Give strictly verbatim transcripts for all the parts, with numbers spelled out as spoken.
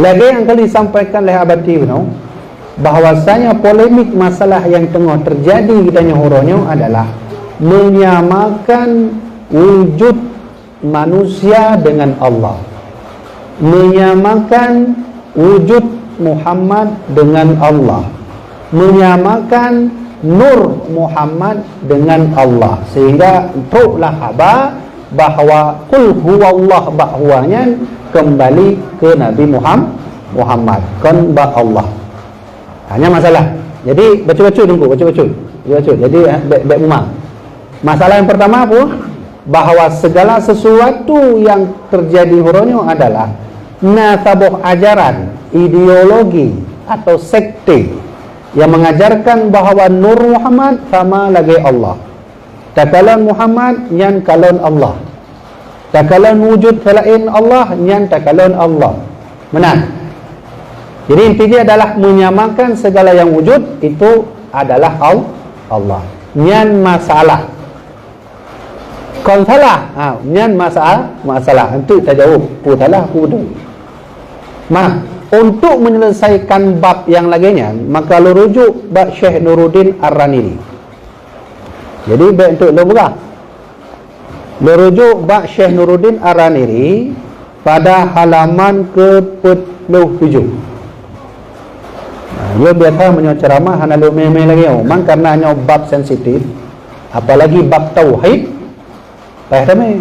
Lagée nyang ka disampaikan lé Abati bunoe, bahwasanya polemik masalah nyang teungoh teujadi geutanyoe uroe nyoe adalah menyamakan wujud manusia dengan Allah, menyamakan wujud Muhammad dengan Allah, menyamakan nur Muhammad dengan Allah, sehingga troklah haba bahwa qul huwallah bak huwa nyan keumbali keu Nabi Muham-, Muhammad, kon bak Allah. Ha, nyan masalah. Jadi, bacut-bacut Teungku, bacut-bacut. Bacut-bacut. Jadi, eh, bék, bék mumang. Masalah nyang pertama apa? Bahwa segala sesuatu yang terjadi uroe nyoe adalah na saboh ajaran, ideologi atau sekte yang mengajarkan bahwa Nur Muhammad sama lagée Allah. Takalon Muhammad nyan kalon Allah. Takalon wujud selain Allah nyan takalon Allah. Meunan. Jadi intinya adalah menyamakan segala yang wujud itu adalah Al-, Allah. Nyan masalah. Kon salah. Ha, nyan masalah, masalah. Untuk tajaweueb, peue salah, peue beutôi. Nah, untuk menyelesaikan bab yang lagée nyan, maka lôn rujuk bak Syekh Nuruddin Ar-Raniri. Jadi, bék untuk lôn peugah. Lôn rujuk bak Syekh Nuruddin Ar-Raniri pada halaman ke peuet ploh tujoh. Nah, lôn biasa meunyoe ceramah hana lôn mé-mé lagée nyoe, memang karena nyoe bab sensitif, apalagi bab tauhid, payah tamé.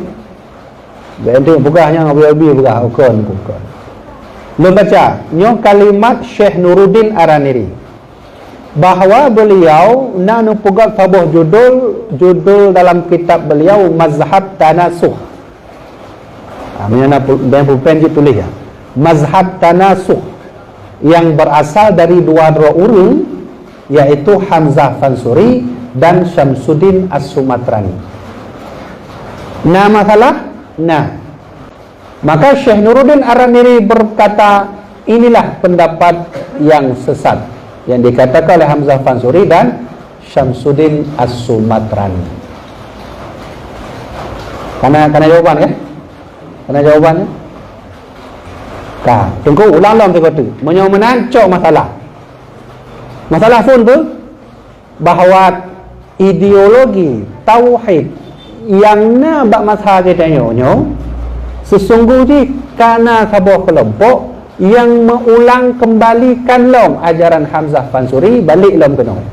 Bék untuk peugah nyang abi-abi peugah, ukon, ukon. Lôn baca, nyoe kalimat Syekh Nuruddin Ar-Raniri. Bahwa beliau na neupeugét saboh judul, judul dalam kitab beliau Mazhab Tanasuh. Ha, meunyoe na pu-, dan pulpen jih tuléh, ya. Mazhab Tanasuh yang berasal dari dua droe ureuëng, yaitu Hamzah Fansuri dan Syamsuddin As-Sumatrani. Na masalah? Na. Maka Syekh Nuruddin Ar-Raniri berkata, "Inilah pendapat yang sesat yang dikatakan oleh Hamzah Fansuri dan Syamsuddin As-Sumatrani." Kana, kana jawaban, kan? Kana jawaban, kan? Ka, Teungku ulang lom sigoe teuk. Meunyoe meunan cok masalah. Masalah phon tu, bahwa ideologi tauhid nyang na bak masa geutanyoe nyoe, sesungguh jih kana saboh keulompok nyang meuulang keumbalikan lom ajaran Hamzah Fansuri balik lom keunoe.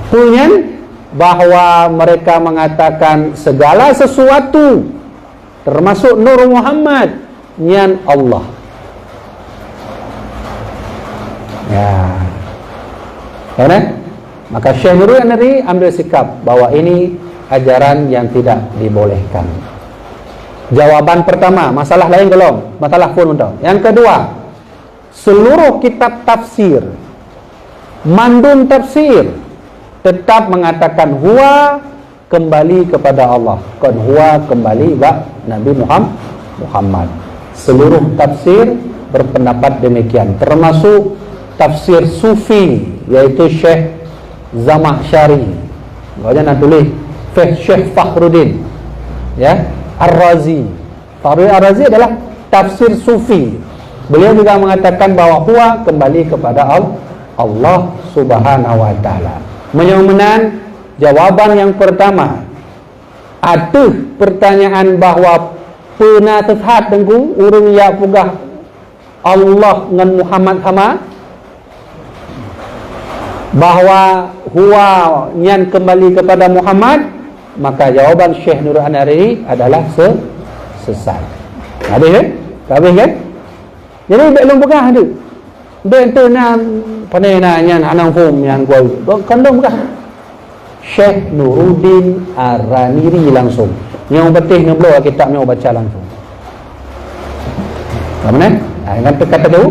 Peue nyan? Bahwa mereka mengatakan segala sesuatu termasuk Nur Muhammad, nyan Allah. Ya. Ya, kan? Maka Syekh Nurul Nari ambil sikap bahwa ini ajaran yang tidak dibolehkan. Jawaban pertama, masalah lain golom, masalah phon mantong. Yang kedua, seluruh kitab tafsir, mandum tafsir tetap mengatakan huwa kembali kepada Allah, kon huwa kembali bak Nabi Muham-, Muhammad. Seluruh tafsir berpendapat demikian, termasuk tafsir sufi, yaitu Syekh Zamakhsyari. Makanya nak tulis Syekh Fakhruddin, ya, Ar-Razi. Fakhrul Razi adalah tafsir sufi. Beliau juga mengatakan bahwa huwa kembali kepada Al-, Allah Subhanahu wa Taala. Meunyoe meunan, jawaban yang pertama, ateueh pertanyaan bahwa peuna sesat Teungku ureuëng nyang peugah Allah ngon Muhammad sama, bahwa huwa nyan kembali kepada Muhammad, maka jawaban Syekh Nurul Nari adalah se-, sesat. Habis, kan? Habis, kan? Jadi, bék lôn peugah tu. Bék tu na, pandai na nyan, anang phom nyan kuai. Kon lôn peugah. Syekh Nuruddin Ar-Raniri langsung. Nyang penting neubloe kitab nyoe baca langsung. Apa ni? Ha, dengan kata tu,